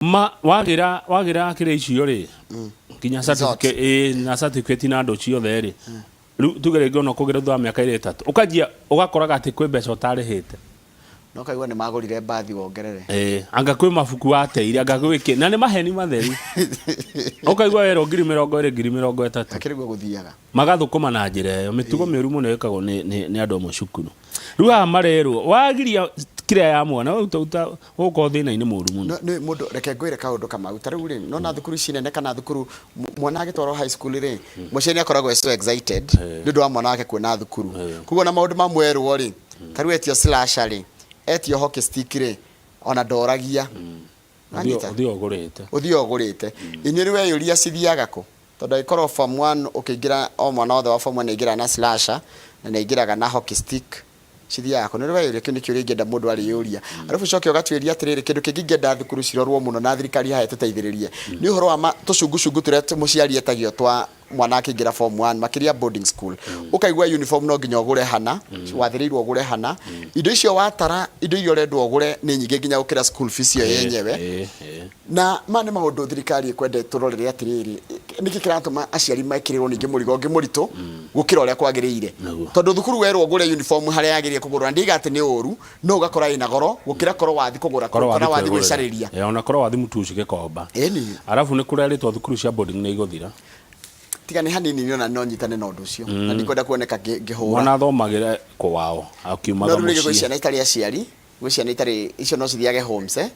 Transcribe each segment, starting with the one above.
Ma wagira wagira kĩrĩa icio rĩ, nginya Result. certificate, ĩ, na certificate na andũ ciothe rĩ, rĩu tuge rĩngĩ ona ũkũgĩra thutha wa mĩaka ĩrĩ ĩtatũ, ũkanjia ũgakoraga atĩ kwĩ mbeca ũtarĩhĩte. No kaigua nĩ magũrire mbathi wongerere. Ĩĩ, anga kwĩ mabuku wateire, anga gwĩ kĩ, na nĩ maheni matheri. Ũkaigua werwo 20,000, 30,000. Akĩrĩ guo gũthiaga. Magathũkũma na njĩra ĩyo. Mĩtugo mĩũru mũno ĩkagwo nĩ andũ amwe cukuru. Rĩu haha marerwo wagiria kĩrĩa ya mwana ũgũkorwo thĩna-inĩ mũru mũno. No, nĩ mũndũ reke ngwĩre kaũndũ Kamau, ta rĩu rĩ, nona thukuru ici nene kana thukuru mwana agĩtwarwo high school rĩ, mũciari nĩ akoragwo e so excited nĩ ũndũ wa mwana wake kuona thukuru. Koguo ona maũndũ mamwerwo rĩ, ta rĩu etio slasher rĩ, etio hockey stick rĩ, ona ndoragia. Wanyita? Ũthiĩ ũgũrĩte. Ũthiĩ ũgũrĩte. Inyuĩ rĩu weyũria cithiaga kũ? Tondũ angĩkorwo form one ũkĩingĩra o mwana wothe wa form one nĩaingĩraga na slasher na nĩaingĩraga na hockey stick, cithiaga kũ? Nĩũrĩ weyũria? Kĩu nĩ kĩũria ingĩenda mũndũ arĩyũria. Arabu ũcoke ũgatuĩria atĩrĩrĩ, kĩndũ kĩngĩ ingĩenda thukuru cirorwo mũno na thirikari haha ĩtũteithĩrĩrie, nĩ ũhoro wa ma tũcungucungu tũrĩa mũciari etagio twa mwana akĩingĩra form one, makĩria boarding school. Ũkaigua uniform no nginya ũgũre hana, wathĩrĩirwo ũgũre hana. Indo icio watara, indo iria ũrendwo ũgũre nĩ nyingĩ nginya gũkĩra school fees ĩyo yenyewe. Na maya nĩ maũndũ thirikari ĩkwenda ĩtũrorere atĩrĩrĩ, nĩkĩ kĩratũma aciari mekĩrĩrwo ningĩ mũrigo ũngĩ mũritũ gũkĩra ũrĩa kwagĩrĩire? Tondũ thukuru werwo ũgũre uniform harĩa yagĩrĩire kũgũrwo, na ndiga atĩ nĩ ũru, no ũgakora ĩna goro gũkĩra korwo wathi kũgũra Korwo kana wathi wathi kwĩgũrĩra. gwĩcarĩria. Eh, ona korwo wathi mũtu ũcio gĩkomba. Ĩni. Arabu nĩ kũrerĩtwo thukuru cia boarding nĩ igũthira. Tiga nĩ hanini niĩ ona no nyitane na ũndũ ũcio na ndikwenda kuoneka ngĩhũra. Mwana athomagĩre kwao akiumaga No rĩu rĩngĩ kwĩ mũciĩ. ciana itarĩ aciari, gwĩ ciana itarĩ, icio no cithiage homes eh?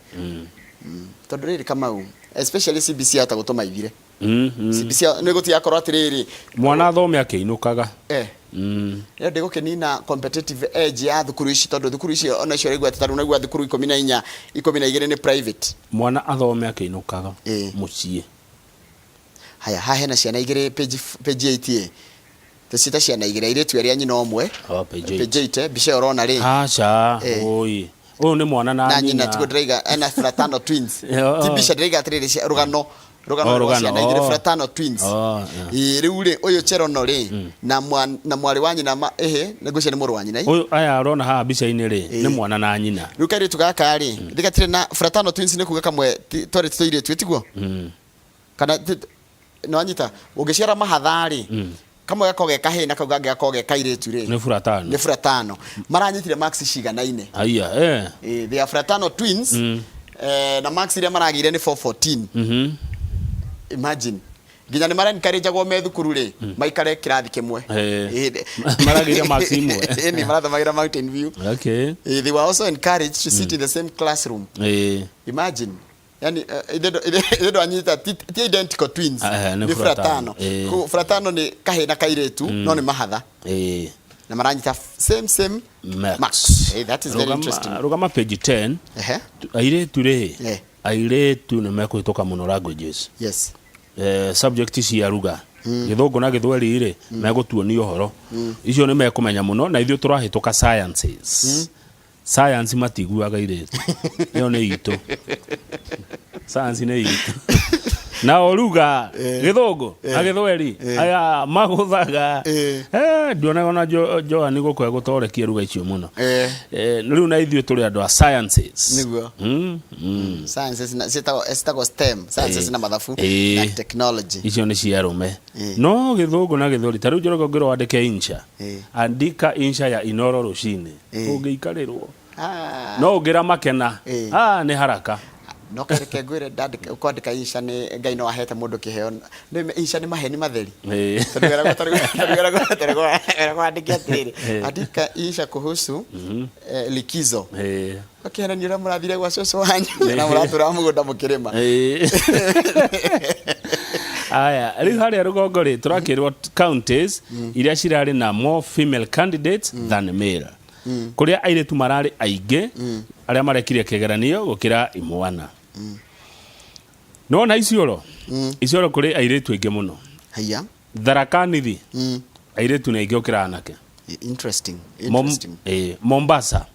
Tondũ rĩrĩ Kamau, especially CBC yahota gũtũma ithire. CBC nĩ gũtigakorwo atĩrĩrĩ, Mwana athome akĩinũkaga. Ĩyo ndĩgũkĩnina competitive edge ya thukuru ici, tondũ thukuru ici ona icio ũraigua atĩ ta rĩu ũraigua thukuru 14, 12 nĩ private. Mwana athome akĩinũkaga mũciĩ. Haya, haha hena ciana igĩrĩ page, page 8 ĩ. Tũciĩte ciana igĩrĩ, airĩtu erĩ a nyina ũmwe. Oh, page 8. Page 8, mbica ĩyo ũrona rĩ. Aca, oi. Ũyũ nĩ mwana na Na nyina, nyina. tiguo ndĩraiga, ena fraternal twins. Oh. Ti mbica ndĩraiga atĩrĩrĩ, rũgano, rũgano Oh, rwa rũgano, ciana igĩrĩ, oh. fraternal twins. Oh, yeah. Ĩĩ, rĩu rĩ, ũyũ Cherono rĩ, na mwarĩ wa nyina ma, ĩhĩ, nĩ ngwĩciria nĩ mũrũ wa nyina. Ũyũ aya ũrona haha mbica-inĩ rĩ, nĩ mwana na nyina. Rĩu kairĩtu gaka rĩ, gatirĩ na fraternal twins nĩ kuga kamwe twarĩ tũirĩtu, tiguo? Kana nĩwanyita, ũngĩciara mahatha rĩ, kamwe gakoragwo ge kahĩĩ na kau kangĩ gakoragwo ge kairĩtu rĩ, Nĩ fratano. Nĩ fratano. Maranyitire marks ciganaine. Haiya, eh. Eh, they are fraternal twins. Na marks iria maragĩire nĩ 414. Imagine. Nginya nĩ mara encourage-agwo me thukuru rĩ, maikare kĩrathi kĩmwe. Maragĩire marks imwe. Ĩni, marathomagĩra Mountain View. They were also encouraged to sit in the same classroom. Imagine. Yani ithe ndwanyita ti identical twins. Nĩ nĩ fratano. Fratano. Fratano nĩ kahĩĩ na kairĩtu, no nĩ mahatha. Na maranyita same same Max. Max. That is very interesting. Rũgama page 10. Airĩtu rĩ, airĩtu nĩ mekũhĩtũka mũno languages. Subject cia ruga Gĩthũngũ na Gĩthweri rĩ, megũtuonia ũhoro icio nĩ mekũmenya mũno, na ithuĩ tũrahĩtũka sciences. Science matiguaga irĩtu, ĩyo nĩ itũ, science nĩ itũ, nao ruga Gĩthũngũ na Gĩthweri aya magũthaga. Ndionaga ona Joan gũkũ egũtorekia ruga icio mũno. Rĩu na ithuĩ tũrĩ andũ a sciences. Nĩguo. Sciences na ciĩtagwo STEM, sciences na mathabu na technology. Icio nĩ cia arũme. No Gĩthũngũ na Gĩthweri, ta rĩu Njoroge ũngĩrwo wandĩke insha, andika insha ya Inoro rũcinĩ, ũngĩikarĩrwo. No ũngĩra Makena, ah, nĩ haraka. No kareke ngwĩre, kwandĩka insha nĩ Ngai no ahete mũndũ kĩheo. Nĩ insha nĩ maheni matheri. Tondũ weragwo wandĩke atĩrĩrĩ, andika insha kuhusu likizo. Ũkĩhenania ũrĩa mũrathire gwa cũcũ wanyu na mũratũra mũgũnda mũkĩrĩma. Aya, rĩu harĩa rũgongo rĩ, tũrakĩrwo counties iria cirarĩ na more female candidates than male, kũrĩa airĩtu mararĩ aingĩ arĩa marekire kĩgeranio gũkĩra imwana. Nĩwona Isiolo? Isiolo kũrĩ airĩtu aingĩ mũno. Haiya. Tharaka Nithi, airĩtu nĩ aingĩ gũkĩra anake. Interesting. Interesting. Mombasa,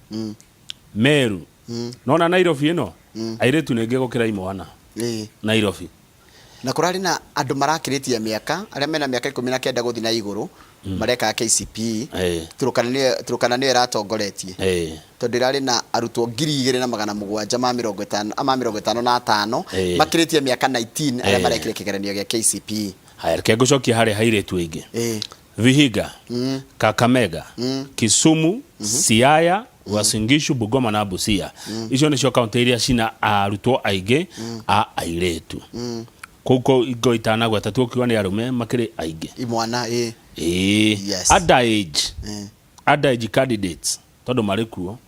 Meru, nona Nairobi ĩno, airĩtu nĩ aingĩ gũkĩra imwana. Nairobi. Na kũrarĩ na andũ marakĩrĩtie mĩaka, arĩa mena mĩaka 19 gũthiĩ na igũrũ marekaga KCPE. Turkana nĩyo Turkana nĩyo ĩratongoretie tondũ ĩrarĩ na arutwo 2755 makĩrĩtie mĩaka 19 arĩa marekire kĩgeranio gĩa KCPE. Haya, reke ngũcokie harĩa hairĩtu aingĩ. Vihiga, Kakamega, Kisumu, Siaya, Uasin Gishu, Bungoma na Busia. Icio nĩcio kaunti iria cina arutwo aingĩ a airĩtu. Kũu kũ ingo itanagweta tuokiuga nĩ arũme makĩrĩ aingĩ. Imwana ĩĩ. Ĩĩ. Yes. Underage. Underage candidates tondũ marĩ kuo.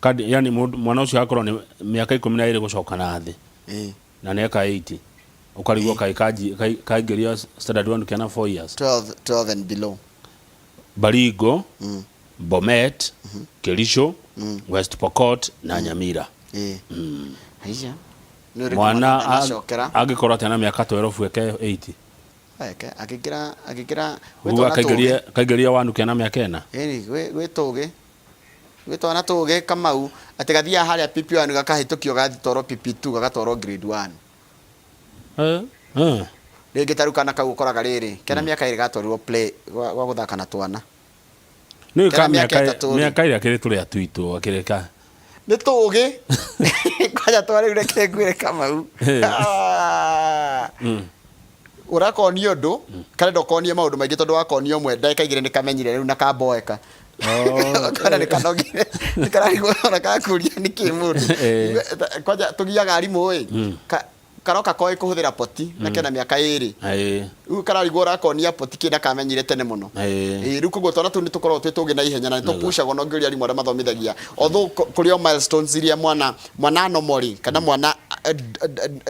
Kandi, yani mũndũ- mwana ũcio akorwo nĩ mĩaka 12 gũcoka na thĩ. Na nĩ eka 80 ũkarigwo kaĩ kaingĩria standard 1 kena 4 years. 12, 12 and below. Baringo, Bomet, Kericho, West Pokot na Nyamira. Haiya. Nĩ ũrĩkũ Mwana mwana ndanacokera? angĩkorwo atĩa na mĩaka 12 eke 80? Eke akĩingĩra akĩingĩra Ũguo akaingĩria kaingĩria 1 kena mĩaka 4. Ĩni gwĩ tũgĩ. Gwĩ twana tũgĩ Kamau atĩ gathiaga harĩa PP1 gakahĩtũkio gatwarwo PP2 gagatwarwo grade 1. Rĩngĩ ta rĩu kana kau ũkoraga rĩrĩ kena mĩaka 2 gatwarirwo play gwa gwa gũthaka na twana. Nĩ Kena ka mĩaka mĩaka 3 rĩ. Mĩaka ĩrĩa kĩrĩ tũrĩa twitũ akĩrĩ ka. Nĩ tũgĩ. Kwanja twa rĩu reke ngwĩre Kamau. Ah. Ũrakonia ũndũ karenda ũkonie maũndũ maingĩ tondũ wakonia ũmwe ndagĩka 2 nĩ kamenyire rĩu na kamboeka. Kana nĩ kanogire nĩ kararigwo ona kakũria nĩkĩ mũndũ. Kwanja tũgiaga arimũ ĩ karoka koĩ kũhũthĩra poti na kena mĩaka 2. Rĩu kararigwo ũrakonia poti kĩ na kamenyire tene mũno. Rĩu koguo twana tũu nĩ tũkoragwo twĩ tũgĩ na ihenya na nĩ tũpucagwo na ũngĩũria arimũ arĩa mathomithagia. Although kũrĩ o milestones iria mwana mwana anomaly kana mwana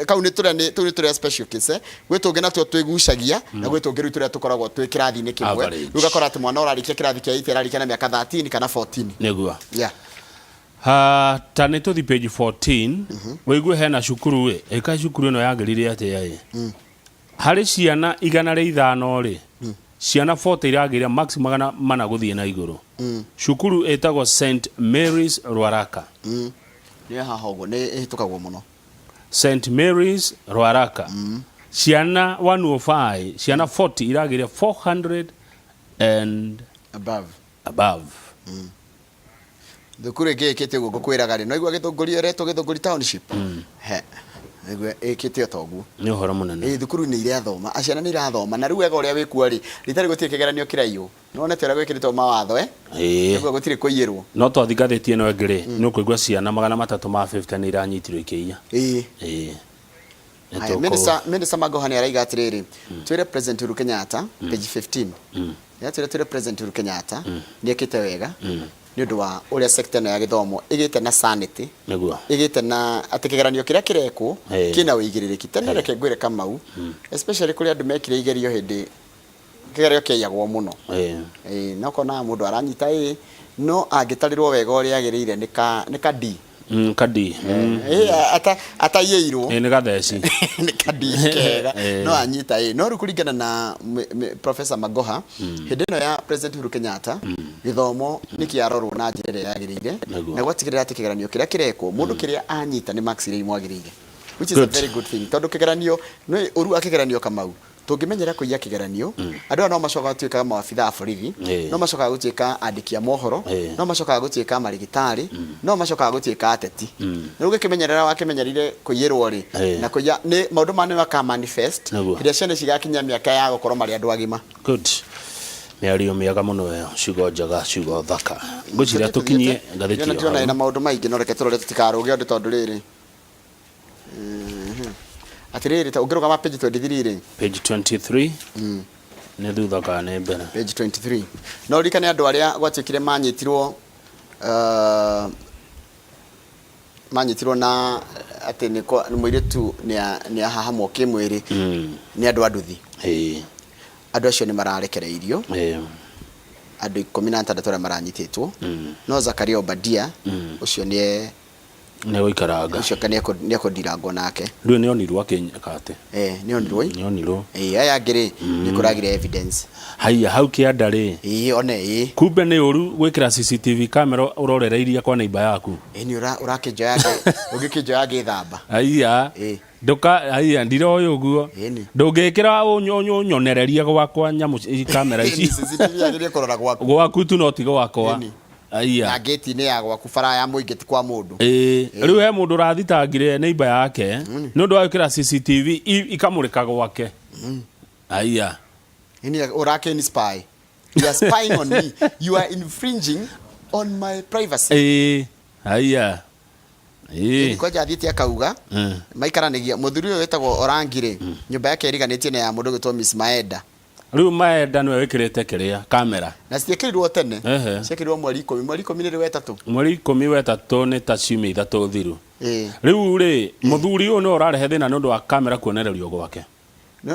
kau nĩ tũrĩa nĩ tũu nĩ tũrĩa special case. Gwĩ tũngĩ natuo twĩgucagia na gwĩ tũngĩ rĩu tũrĩa tũkoragwo twĩ kĩrathi-inĩ kĩmwe. Average. Rĩu ũgakora atĩ mwana ũrarĩkia kĩrathi kĩa 8 ararĩkia na mĩaka 13 kana 14. Nĩguo. Yeah. Ha, ta nĩ tũthi page 14 wĩigue hena cukuru ĩ ĩka cukuru ĩno yagĩrire atĩa ĩ harĩ ciana 105 rĩ, ciana 40 iragĩire max 400 gũthiĩ na igũrũ. Cukuru ĩtagwo St Mary's Ruaraka. Nĩ haha ũguo nĩ ĩhĩtũkagwo mũno. St Mary's Ruaraka, ciana 105, ciana 40 iragĩire 400 and above. Above. Thukuru ĩngĩ ĩkĩte ũguo ngũkwĩraga rĩ, no igua Gĩthũngũri ĩretwo Gĩthũngũri Township. He. Nĩguo ĩkĩte o ta ũguo. Nĩ ũhoro mũnene. Ĩĩ, thukuru nĩ irathoma, ciana nĩ irathoma na rĩu wega ũrĩa wĩkuo rĩ, rita rĩu gũtirĩ kĩgeranio kĩraiywo. Nĩ wonete ũrĩa gwĩkĩrĩtwo mawatho eh? Nĩguo gũtirĩ kũiyĩrwo. No twathi ngathĩti ĩno ĩngĩ rĩ, nĩ ũkũigua ciana 350 nĩ iranyitirwo ikĩiya. Ĩĩ. Nĩ Haya, Minister Magoha nĩ araiga atĩrĩrĩ, twĩre President Uhuru Kenyatta, page 15. Nĩ atwĩra twĩre President Uhuru Kenyatta nĩ ekĩte wega nĩ ũndũ wa ũrĩa sector ĩno ya gĩthomo ĩgĩte na sanity. Ĩgĩte na atĩ kĩgeranio kĩrĩa kĩrekwo kĩna ũigĩrĩrĩki. Tene reke ngwĩre Kamau, especially kũrĩ andũ mekire igerio hĩndĩ kĩgeranio kĩaiyagwo mũno. Ĩĩ, na ũkona mũndũ aranyita ĩ, no angĩtarĩrwo wega ũrĩa agĩrĩire nĩ ka nĩ ka D. Ka D. Ĩĩ, ataiyĩirwo. Ĩĩ, nĩ gatheci. Nĩ ka D kega. No anyita ĩ. No rĩu kũringana na Professor Magoha, hĩndĩ ĩno ya President Uhuru Kenyatta, gĩthomo nĩ kĩarorwo na njĩra ĩrĩa yagĩrĩire, na gwatigĩrĩra atĩ kĩgeranio kĩrĩa kĩrekwo, mũndũ kĩrĩa anyita nĩ marks iria imwagĩrĩire. Which is a very good thing. Tondũ kĩgeranio, nĩ ũru wa kĩgeranio Kamau, Tũngĩmenyera kũiya kĩgeranio, andũ aya no macokaga gũtuĩka maabithaa a borithi, no macokaga gũtuĩka andĩki a mohoro, no macokaga gũtuĩka marĩgĩtarĩ, no macokaga gũtuĩka ateti. Rĩu ũgĩkĩmenyerera wakĩmenyereire kũiyĩrwo rĩ, na kũiya nĩ maũndũ maya nĩ maka manifest hĩndĩ ĩrĩa ciana ici igakinyia mĩaka ya gũkorwo marĩ andũ agima. Good. Mĩario mĩega mũno ĩyo, ciugo njega, ciugo thaka. Ngwĩciria tũkinyie ngathĩti ĩyo Ndĩrona hau. ĩna maũndũ maingĩ no reke tũrore tũtikarũge ũndũ tondũ rĩrĩ. Atĩrĩrĩ, ta ũngĩrũgama page 23 rĩ. Page 23 nĩ thutha kana nĩ mbere? Page 23. No ũririkane andũ arĩa gwatuĩkire manyitirwo manyitirwo na atĩ nĩ mũirĩtu nĩ ahahamwo kĩmwĩrĩ nĩ andũ a nduthi. Andũ acio nĩ mararekereirio. Andũ 16 arĩa maranyitĩtwo. No Zakaria Obadia ũcio nĩ Nĩ gũikaranga. Ũcio ka nĩ ekũndirangwo nake. Rĩu nĩ onirwo akĩnyaka atĩ. Eh, nĩ onirwo ĩ. Nĩ onirwo. Ĩ, aya angĩ rĩ, nĩ kũragire evidence. Haiya, hau kĩanda rĩ. Ĩ, one ĩ. Kumbe nĩ ũru gwĩkĩra CCTV camera ũrorereirie kwa neighbor yaku. Ĩ, nĩ ũrakĩnjoya ũngĩkĩnjoya ngĩthamba. Haiya. Ĩ. Ndũka aiya ndiroĩ ũguo. Ĩni. Ndũngĩkĩra ũnyonererie gwakwa nyamũ kamera ici. CCTV yagĩrĩire kũrora gwaku. Gwaku tu no ti gwakwa. Ĩni. Aiya. Na ngĩti-inĩ ya gwaku bara ya mũingĩ ti kwa mũndũ. Ĩĩ, rĩu he mũndũ ũrathitangire neighbor yake nĩ ũndũ wa gwĩkĩra CCTV ikamũrĩka gwake. Aiya. Ĩni ũrakĩni spy. You are spying on me. You are infringing on my privacy. Ĩĩ, aiya. Ĩĩ. Kwanja athiĩte akauga maikaranagia mũthuri ũyũ wĩtagwo Orangi rĩ nyũmba yake ĩriganĩtie na ya mũndũ ũgwĩtwo Miss Maeda. Rĩu Maeda nĩwe wĩkĩrĩte kĩrĩa kamera. Na ciekĩrirwo tene. Ehe. Ciekĩrirwo mweri ikũmi. Mweri ikũmi nĩ rĩ wetatũ? Mweri ikũmi wetatũ nĩ ta ciumia ithatũ thiru. Ĩĩ. Rĩu rĩ, mũthuri ũyũ nĩwe ũrarehe thĩna nĩ ũndũ wa kamera kuonererio gwake.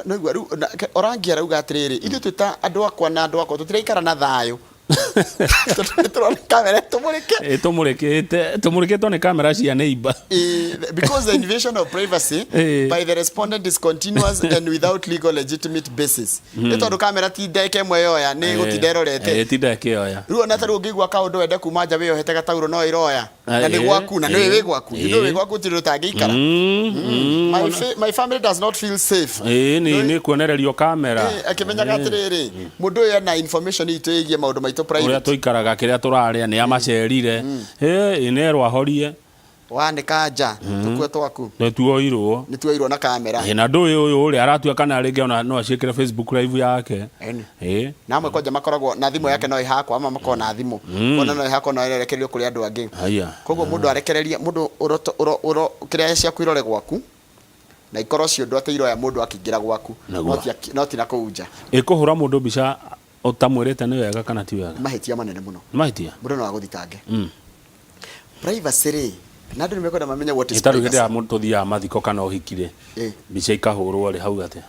Noigua rĩu Orangi arauga atĩrĩrĩ, ithuĩ twĩ ta andũ akwa na andũ akwa tũtiraikara na thayũ. Tondũ nĩ tũrona kamera ĩtũmũrĩke. Ĩtũmũrĩkĩte, tũmũrĩkĩtwo nĩ kamera cia neighbor. Because the invasion of privacy by the respondent is continuous and without legal legitimate basis. Nĩ tondũ kamera ti ndagĩka ĩmwe yoya, nĩ gũtinda ĩrorete. Ĩtinda ĩkĩoya. Rĩu ona ta rĩu ũngĩigua kaũndũ wende kuma nja wĩyohete gataurũ no ĩroya. Na nĩ gwaku na nĩũĩ wĩ gwaku. Nĩũĩ wĩ gwaku gũtirĩ ũtangĩikara. My family does not feel safe. Ĩĩ nĩ nĩ kuonererio kamera. Akĩmenyaga atĩrĩrĩ, mũndũ ũyũ ena information itũ ĩgiĩ maũndũ maitũ Ũrĩa private. tũikaraga kĩrĩa tũrarĩa nĩ amacerire. Ĩĩ nĩ erwo ahorie. Wanĩka nja tũkue twaku. Nĩ tuoirwo. Nĩ tuoirwo na kamera. Ĩĩ na ndũĩ ũyũ ũrĩa aratua kana rĩngĩ ona no aciĩkĩre Facebook live yake. Ĩni. Ĩĩ. Na amwe kwanja makoragwo na thimũ yake no ĩhakwo, amwe makoragwo na thimũ. Ona no ĩhakwo no ĩrekererio kũrĩ andũ angĩ. Haiya. Koguo mũndũ arekererie mũndũ ũro, ũro, ũro, kĩrĩa ciaku irore gwaku na ikorwo ci ũndũ atĩ iroya mũndũ akĩingĩra gwaku Naguo. no ti na kũu nja. Ĩkũhũra mũndũ mbica ũtamwĩrĩte nĩ wega kana ti wega? Nĩ mahĩtia manene mũno. Nĩ mahĩtia? Mũndũ no agũthitange. Privacy rĩ, na andũ nĩ mekwenda mamenye what is Ĩ ta rĩu hĩndĩ privacy. ĩrĩa mũndũ tũthiaga mathiko kana ũhiki rĩ, mbica ikahũrwo rĩ, hau atĩa?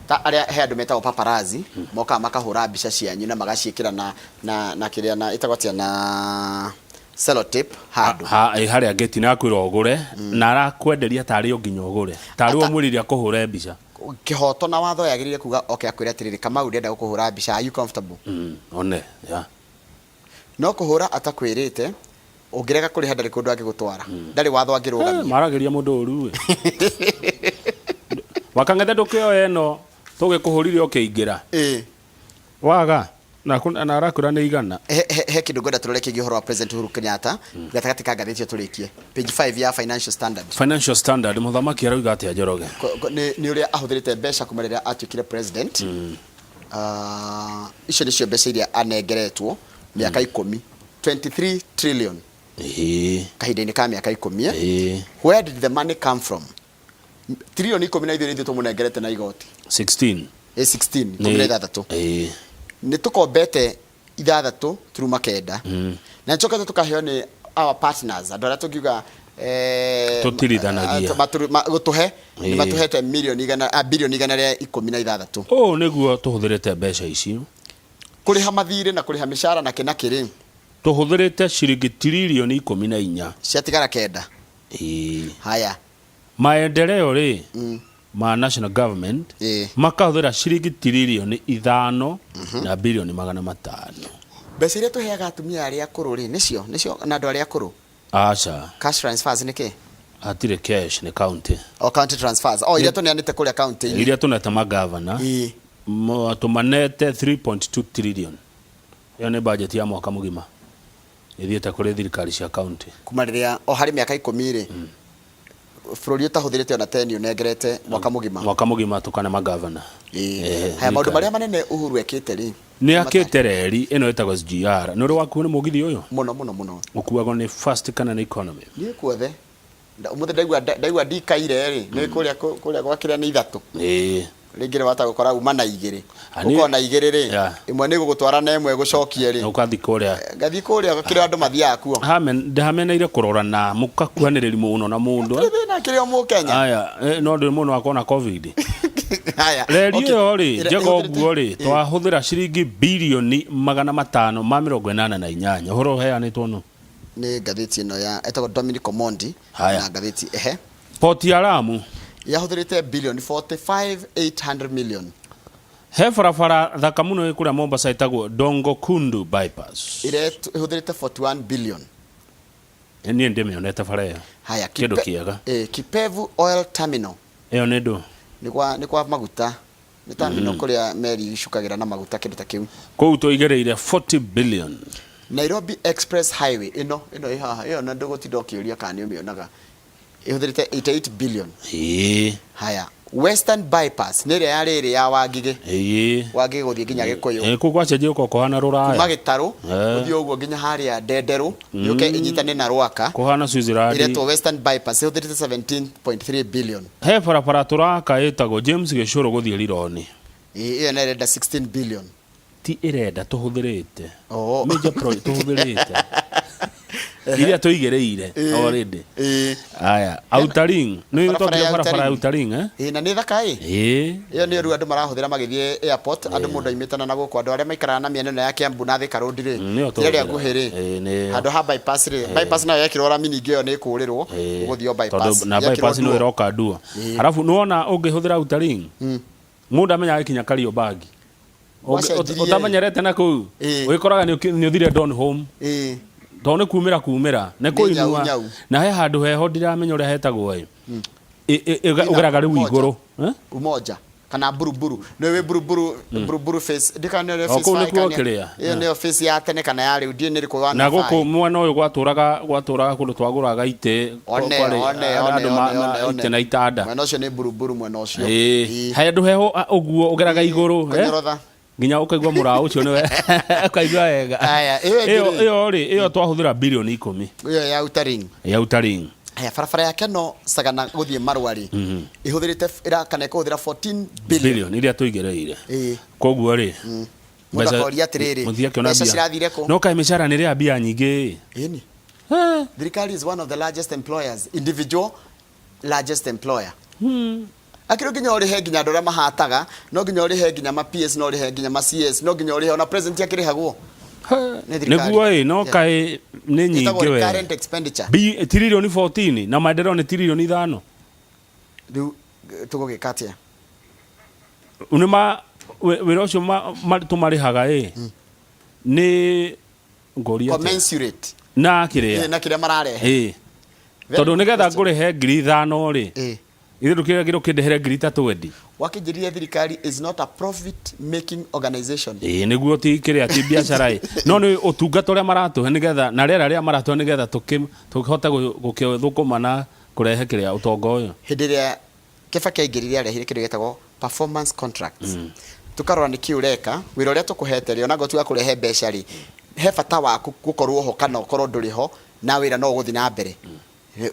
Ta arĩa he andũ metagwo paparazzi, mokaga makahũra mbica cianyu na magaciĩkĩra na na na kĩrĩa na ĩtagwo atĩa na sellotape handũ. Ha, ĩ, harĩa ngĩti na akwĩra ũgũre na arakwenderia tarĩ o nginya ũgũre tarĩ we ũmwĩrire akũhũre mbica. Kĩhoto na watho yagĩrĩire kuga oke akwĩre atĩrĩrĩ, Kamau ndĩrenda gũkũhũra mbica, are you comfortable? One, yeah. No kũhũra atakwĩrĩte, ũngĩrega kũrĩha ndarĩ kũndũ angĩgũtwara. Ndarĩ watho angĩrũgamia. Maragĩria mũndũ ũru ĩ. Wakang'ethe ndũkĩoe ĩno tũgĩkũhũrire ũkĩingĩra. Ĩĩ. Waga na na arakwĩra nĩ igana. He, he, he kĩndũ ngwenda tũrore kĩgiĩ ũhoro wa President Uhuru Kenyatta gatagatĩ ka ngathĩti ĩyo tũrĩkie. Page 5 ya Financial Standard. Financial Standard mũthamaki arauga atĩa Njoroge? Nĩ nĩ ũrĩa ahũthĩrĩte mbeca kuma rĩrĩa atuĩkire president. Ah, icio nĩcio mbeca iria anengeretwo mĩaka ikũmi 23 trillion kahinda-inĩ ka mĩaka ikũmi eh? Where did the money come from? Trilioni ikũmi na ithuĩ nĩ ithuĩ tũmũnengerete na igoti. 16. Eh, 16 ikũmi na ithathatũ. Nĩ tũkombete ithathatũ turuma kenda na nĩtũcokete tũkaheo nĩ our partners andũ arĩa tũngiuga eh, Tũtirithanagia. gũtũhe nĩ matũhete mirioni igana ah, bilioni igana rĩa ikũmi na ithathatũ. Ũũ nĩguo tũhũthĩrĩte mbeca ici. Kũrĩha mathirĩ na kũrĩha mĩcara na kĩ na kĩ rĩ. Tũhũthĩrĩte ciringi tiririoni ikũmi na inya. Ciatigara kenda. Haya. Maendeleo rĩ ma national government makahũthĩra ciringi tiririoni ithano na bilioni magana matano. Mbeca iria tũheaga atumia arĩa akũrũ rĩ nĩcio nĩcio na andũ arĩa akũrũ? Aca. Cash transfers nĩ kĩ? Hatirĩ cash nĩ county. O county transfers. O iria tũneanĩte kũrĩa county-inĩ. Iria tũnete magavana. Tũmanete 3.2 trillion. Ĩyo nĩ budget ya mwaka mũgima ĩthiĩte kũrĩ thirikari cia county. Kuma rĩrĩa o harĩ mĩaka ikũmi rĩ, bũrũri ũtahũthĩrĩte ona teni ũnengerete mwaka mũgima. Mwaka mũgima tũkane magavana. Haya maũndũ marĩa manene Uhuru ekĩte rĩ. Nĩ akĩte reri ĩno ĩtagwo SGR. Nĩ ũrĩ wakuo nĩ mũgithi ũyũ? Mũno mũno mũno. Ũkuagwo nĩ first kana nĩ economy? Niĩ kuothe. Ũmũthĩ ndaigua ndaigua ndikaire rĩ, nĩ kũrĩa kũrĩa gwa kĩrĩa nĩ ithatũ. Rĩngĩ nĩ wahota gũkora uma na igĩrĩ. Ũkorwo na igĩrĩ rĩ, ĩmwe nĩ ĩgũgũtwara na ĩmwe ĩgũcokie rĩ. Ũgathiĩ kũrĩa. Ngathiĩ kũrĩa kĩrĩa andũ mathiaga kuo. Ndĩhameneire kũrora na mũkakuhanĩrĩria mũno na mũndũ. Hatirĩ thĩna kĩrĩ o mũkenya. Aya, no ndũrĩ mũndũ wakorwo na covid. Haya. Reri ĩyo rĩ, njega ũguo rĩ, twahũthĩra ciringi birioni magana matano ma mĩrongo ĩnana na inyanya. Ũhoro ũheanĩtwo nũ? Nĩ ngathĩti ĩno ya etagwo Dominic Omondi Haya. na ngathĩti ehe. Port ya Lamu. Yahũthĩrĩte billion 45 800 million. He barabara thaka mũno ĩ kũrĩa Mombasa ĩtagwo Dongo Kundu Bypass. Ĩrĩa ĩhũthĩrĩte 41 billion. Niĩ ndĩmĩonete bara ĩyo. Haya, Kĩndũ kĩega. Kipevu Oil Terminal. Ĩyo nĩ ndũ? Nĩ kwa maguta, nĩ terminal kũrĩa meri icukagĩra na maguta, kĩndũ ta kĩu. Kũu tũigĩrĩire 40 billion. Nairobi Express Highway, ĩno ĩ haha, ĩyo na ndũgũtinda ũkĩũria kana nĩ ũmĩonaga, ĩhũthĩrĩte 88 billion. Haya, Western Bypass nĩ ĩrĩa ya rĩrĩ ya Wangigĩ. Wangigĩ gũthiĩ nginya Gĩkũyũ. Kũu gwacenjia gũkorwo kũhana kuma rũraya. Gĩtarũ ũthiĩ ũguo nginya harĩa Ndenderũ, yũke ĩnyitane na Rwaka. Kũhana Switzerland. Ĩretwo Western Bypass, ĩhũthĩrĩte 17.3 billion. He barabara tũraka ĩtagwo James Gĩcũrũ gũthiĩ Rironi. Ĩyo nayo ĩrenda 16 billion. Ti ĩrenda, tũhũthĩrĩte. Oh. Major project tũhũthĩrĩte iria tũigĩrĩire already. Aya, Outer Ring nĩ Barabara tokire ya Outer barabara ya Ring. Outer Ring, eh? Ĩĩ, na nĩ thaka ĩ. Ĩyo nĩyo rĩu andũ marahũthĩra magĩthiĩ airport, andũ mũndũ aimĩte na gũkũ, andũ arĩa maikaraga na mĩena ĩno ya Kiambu na Thika Road rĩ, Nĩyo njĩra ĩrĩa tũhũthĩra. nguhĩ rĩ, Nĩyo. handũ ha bypass rĩ, bypass nayo yekĩrwo rami ningĩ ĩyo nĩ ĩkũrĩrwo, ũgũthiĩ o bypass. Tondũ na Yekĩrwo bypass no duo. ĩroka duo. Arabu nĩwona ũngĩhũthĩra Outer Ring, mũndũ amenya agĩkinya Kariobangi, Wacenjirie. Ũtamenyerete na kũu, wĩkoraga nĩ ũthire Donholm, tondũ nĩ kumĩra kumĩra nĩ Nĩ kũinua. nyau, nyau. Na he handũ heho ndiramenya ũrĩa hetagwo ĩ. Ina Ũgeraga rĩu Umoja. igũrũ. Eh? Umoja kana Buruburu, nĩ wĩ Buruburu, Buruburu face ndikana nĩ O face kũu five nĩkuo kana- kĩrĩa. Ĩyo nĩyo face ya tene kana ya rĩu, ndiĩ nĩ rĩkũ wa Na gũkũ mwena ũyũ gwatũraga kũndũ twagũraga itĩ. One, Kwarĩ one, andũ one, one, one, one. itĩ na itanda. Mwena ũcio nĩ Buruburu, mwena ũcio. Handũ heho ũguo ũgeraga igũrũ, eh? Kũnyorotha. Nginya ũkaigua mũraũ ũcio nĩwe ũkaigua wega. Aya, ĩyo ĩngĩ ĩyo rĩ? Ĩyo rĩ, ĩyo twahũthĩra bilioni 10. Ĩyo ya Outer Ring. Ya Outer Ring. Haya, barabara ya Keno Sagana gũthiĩ Marua rĩ, ĩhũthĩrĩte ĩra kana ĩkũhũthĩra 14 billion. Bilioni iria tũigĩrĩire. Koguo rĩ, Mũndũ akoria atĩrĩrĩ, mũthiĩ akĩona mbeca mbia. cirathire kũ? No kaĩ mĩcara nĩ ĩrĩa mbia nyingĩ ĩ. Ĩni thirikari is one of the largest employers, individual largest employer. Akĩrĩ nginya ũrĩhe nginya andũ arĩa mahataga, no nginya ũrĩhe nginya ma PS, no ũrĩhe nginya ma CS, no nginya ũrĩhe ona president akĩrĩhagwo nĩ thirikari. Nĩguo ĩ, no kaĩ nĩ Ĩtagwo nyingĩ we. recurrent expenditure. Tiririoni 14 na maendeleo nĩ tiririoni 5. Rĩu tũgũgĩka atĩa? Nĩ ma wĩra ũcio tũmarĩhaga ĩ nĩ ngũria atĩa? Commensurate Na kĩrĩa na kĩrĩa mararehe. Very Tondũ good nĩgetha question. ngũrĩhe 5,000 rĩ, ithuĩ ndũkĩragĩrwo kĩndĩhere 3,000 endi. Wakĩnjĩrire thirikari is not a profit making organization. Ĩĩ, nĩguo, ti kĩrĩa, ti biacara ĩ, no nĩ ũtungata ũrĩa maratũhe nĩgetha na rĩera rĩrĩa maratũhe nĩgetha tũkĩhote gũkĩthũkũma na kũrehe kĩrĩa ũtonga ũyũ. Hĩndĩ ĩrĩa Kibaki aingĩrire, arehire kĩndũ gĩtagwo performance contracts. Tukarora nĩ kĩ ũreka, wĩra ũrĩa tũkũhete rĩ, onakorwo ti wa kũrehe mbeca rĩ, he bata waku gũkorwo ho kana ũkorwo ndũrĩ ho na wĩra no ũgũthiĩ na mbere.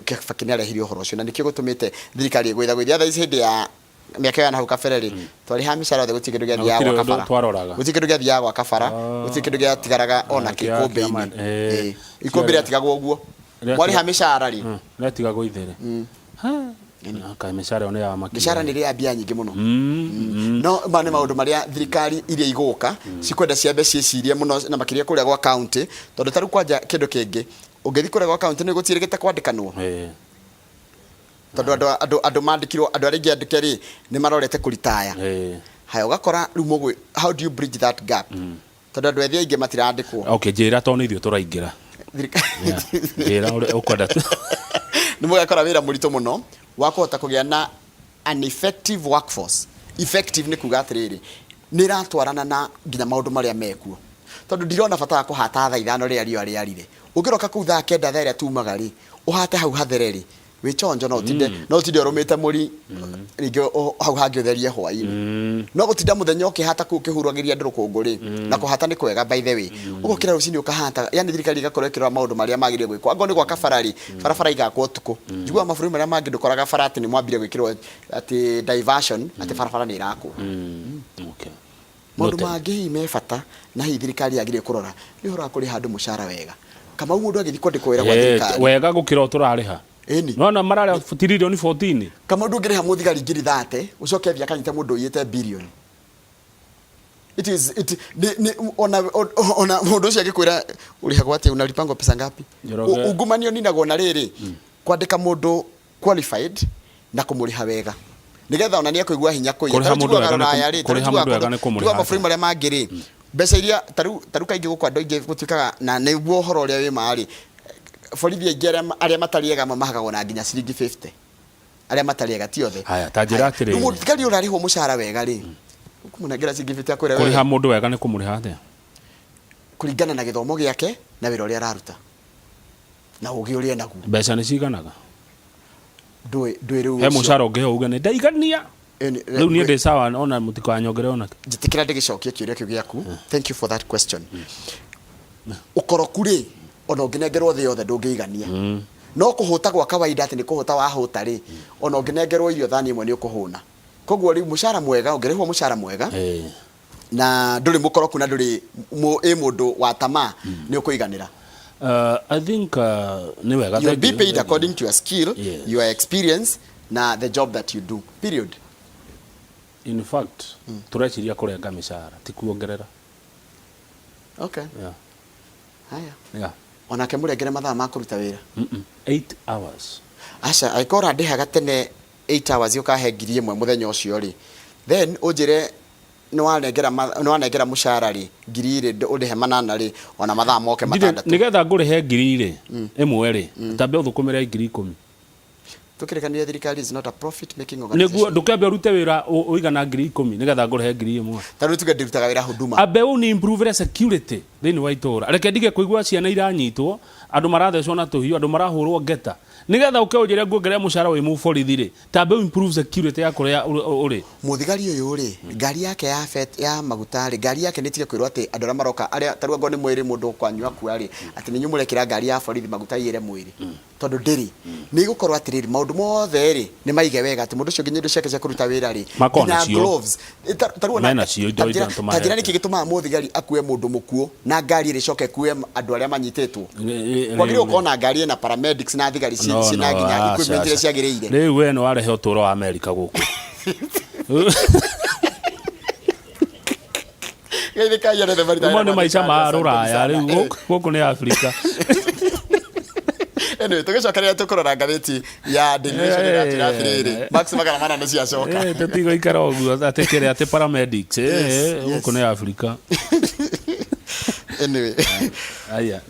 Kibaki nĩ arehire ũhoro ũcio na nĩkĩo gũtũmĩte thirikari ĩgũithagũithia. Thaa ici, hĩndĩ ya mĩaka ĩyo ya nahau kabere rĩ, twarĩhaga mĩcara yothe, gũtirĩ kĩndũ Na gĩathiaga gũtirĩ gwaka ũndũ bara. twaroraga. Gũtirĩ kĩndũ gĩathiaga gwaka bara, gũtirĩ kĩndũ gĩatigaraga ona kĩkũmbĩ-inĩ. Ikũmbĩ rĩatigagwo ũguo. Mwarĩha mĩcara rĩ, Rĩatigagwo ithere. Kaĩ mĩcara ĩyo nĩ ya makia. Mĩcara nĩ ĩrĩa mbia nyingĩ mũno. No ma nĩ maũndũ marĩa thirikari iria igũka cikwenda ciambe ciĩcirie mũno, na makĩria kũrĩa gwa county, tondũ ta rĩu kwanja kĩndũ kĩngĩ ũngĩthiĩ kũrĩa gwa county nĩ gũtiĩrĩgĩte kwandĩkanwo, tondũ andũ mandĩkirwo, andũ arĩa aingĩ andĩke rĩ, nĩ marorete kũritaya. Haya, ũgakora rĩu mũgwĩ, how do you bridge that gap, tondũ andũ ethĩ aingĩ matirandĩkwo. Okay, njĩra, tondũ nĩ ithuĩ tũraingĩra. Thirikari Njĩra ũrĩa ũkwenda. Nĩ mũgakora wĩra mũritũ mũno wa kũhota kũgĩa na an effective workforce. Effective nĩ kuga atĩrĩrĩ, nĩ ĩratwarana na nginya maũndũ marĩa mekuo, tondũ ndirona bata wa kũhata thaa 5 rĩrĩa riũa rĩarire, ũngĩroka kũu thaa 9, thaa ĩrĩa tumaga rĩ, ũhate hau hathere rĩ, wĩ chonjo, no ũtinde ũrũmĩte mũri rĩngĩ hau hangĩ ũtherie hwaĩ-inĩ, no gũtinda mũthenya ũkĩhata kũu ũkĩhuragĩria andũ rũkũngũ rĩ. Na kũhata nĩ kwega, by the way, ũgokĩra rũcinĩ ũkahata, yani thirikari ĩgakorwo ĩkĩrora maũndũ marĩa magĩrĩire gwĩkwo. Angorwo nĩ gwaka bara rĩ, barabara igakwo ũtukũ. Njiguaga mabũrũri marĩa mangĩ ndũkoraga bara atĩ nĩ mwambire gwĩkĩrwo atĩ diversion, atĩ barabara nĩ ĩrakwo. Maũndũ Noted. mangĩ hihi me bata na hihi thirikari yagĩrĩire kũrora nĩ ũhoro wa kũrĩha andũ mũcara wega. Kamau, mũndũ agĩthiĩ kwandĩkwo wĩra gwa thirikari, Wega gũkĩra ũrĩa tũrarĩha. Ĩni. Nona mararĩa tiririoni 14. Kamau, ndũngĩrĩha mũthigari 30,000 ũcoke athiĩ akanyite mũndũ ũiyĩte birioni. It is it ni ona mũndũ ũcio angĩkwĩra ũrĩhagwo atĩa, unalipangwa pesa ngapi? Njoroge. Ungumania ũninagwo na rĩrĩ, kwandĩka mũndũ qualified na kũmũrĩha wega, nigetha ona nĩ ekũigua hinya kũiya. Kũrĩha Ta rĩu mũndũ njiguaga wega nĩ Rũraya rĩ, ta rĩu kũrĩha mũndũ wega nĩ kũmũrĩha njiguaga mabũrũri atĩa? marĩa mangĩ rĩ, mbeca iria tarĩu kaingĩ gũkũ andũ aingĩ gũtuĩkaga na nĩguo ũhoro ũrĩa wĩ ma rĩ, borithi aingĩ arĩa matarĩ ega amwe mahagagwo na nginya ciringi 50. Arĩa matarĩ ega ti othe. Haya, ta njĩra atĩrĩrĩ. Rĩu mũthigari ũrarĩhwo mũcara wega rĩ, ũkũmũnengera ciringi 50 akwĩre Kũrĩha wewe mũndũ wega nĩ kũmũrĩha atĩa? Kũringana na gĩthomo gĩake na wĩra ũrĩa araruta na ũgĩ ũrĩa enaguo. Mbeca nĩ ciganaga? Ndũĩ ndũĩ rĩu He ũcio. Mũcara ũngĩheo uge nĩ ndaigania. Rĩu niĩ ndĩ sawa, ona mũtikanyongerere ona kĩ. Njĩtĩkĩra ndĩgĩcokie kĩũria kĩu gĩaku. Thank you for that question. Ũkoroku rĩ, ona ũngĩnengerwo thĩ yothe ndũngĩigania. No kũhũta gwa kawaida, atĩ nĩ kũhũta wahũta rĩ, ona ũngĩnengerwo irio thani ĩmwe nĩ ũkũhũna. Koguo rĩu mũcara mwega, ũngĩrĩhwo mũcara mwega na ndũrĩ mũkoroku na ndũrĩ ĩ mũndũ wa tamaa, nĩ ũkũiganĩra. I think nĩ wega. You'll Thank be you. paid according to your skill, your experience na the job that you do, period. In fact, tũreciria kũrenga mĩcara, ti kuongerera. Okay. Haya. Onake mũrengere mathaa ma kũruta wĩra. 8 hours. Aca, angĩkorwo ũrandĩhaga tene 8 hours ũkahe 1000 mũthenya ũcio rĩ, then ũnjĩre nĩ wanengera mũcara rĩ 2000, ũndĩhe 800 rĩ, ona mathaa moke Ndirĩ 6. Nĩgetha ngũrĩhe 1000 rĩ, tambe ũthũkũmĩre 10,000. Tũkĩrĩkanĩre thirikari is not a profit making Nĩguo organization. Ndũkĩambe ũrute wĩra ũigana 10,000 nĩgetha ngũrĩhe 1000. Ta rĩu tuge ndĩrutaga wĩra Huduma. Ambe ũ ni improve security thĩinĩ wa itũra. Reke ndige kũigua ciana iranyitwo, andũ marathecwo na tũhiũ, andũ marahũrwo ngeta. Nĩgetha ũke ũnjĩre nguongerera mũcara wĩ mũborithi rĩ, tambe ũ improve security ya kũrĩa ũrĩ. Mũthigari ũyũ rĩ, ngari yake ya fet, ya maguta rĩ, ngari yake nĩ tige kwĩrwo atĩ andũ arĩa maroka arĩa ta rĩu angorwo nĩ mwĩrĩ mũndũ kwanyu akua rĩ, atĩ nĩ inyuĩ mũrekĩra ngari ya borithi maguta iyĩre mwĩrĩ, tondũ ndĩrĩ. Nĩ igũkorwo atĩrĩrĩ, maũndũ mothe rĩ nĩ maige wega atĩ mũndũ ũcio nginya indo ciake cia kũruta wĩra rĩ, Makoragwo nginya nacio. gloves. Ta rĩu ona Menacio indo ta njĩra iria ta njĩra tũmahete. nĩkĩ gĩtũmaga mũthigari akue mũndũ mũkuũ na ngari ĩrĩ ĩcoke ĩkue andũ arĩa manyitĩtwo? Kwagĩrĩirwo gũkorwo na ngari ĩna paramedics na thigari No, ciĩna no, nginya aca, equipment iria aca. ciagĩrĩire. Rĩu we nĩ warehe ũtũũro wa Amerika gũkũ. Geithĩkai anene marita. Rĩu nĩ maica ma rũraya, rĩu gũkũ nĩ Afrika. Anyway, tũgĩcokereria tũkũrora ngathĩti ya Daily Nation ĩratwĩra atĩrĩrĩ, Max 400 nĩ ciacoka. Tũtigũikara ũguo atĩ kĩrĩa atĩ paramedics. Gũkũ nĩ Afrika. Anyway. Aya.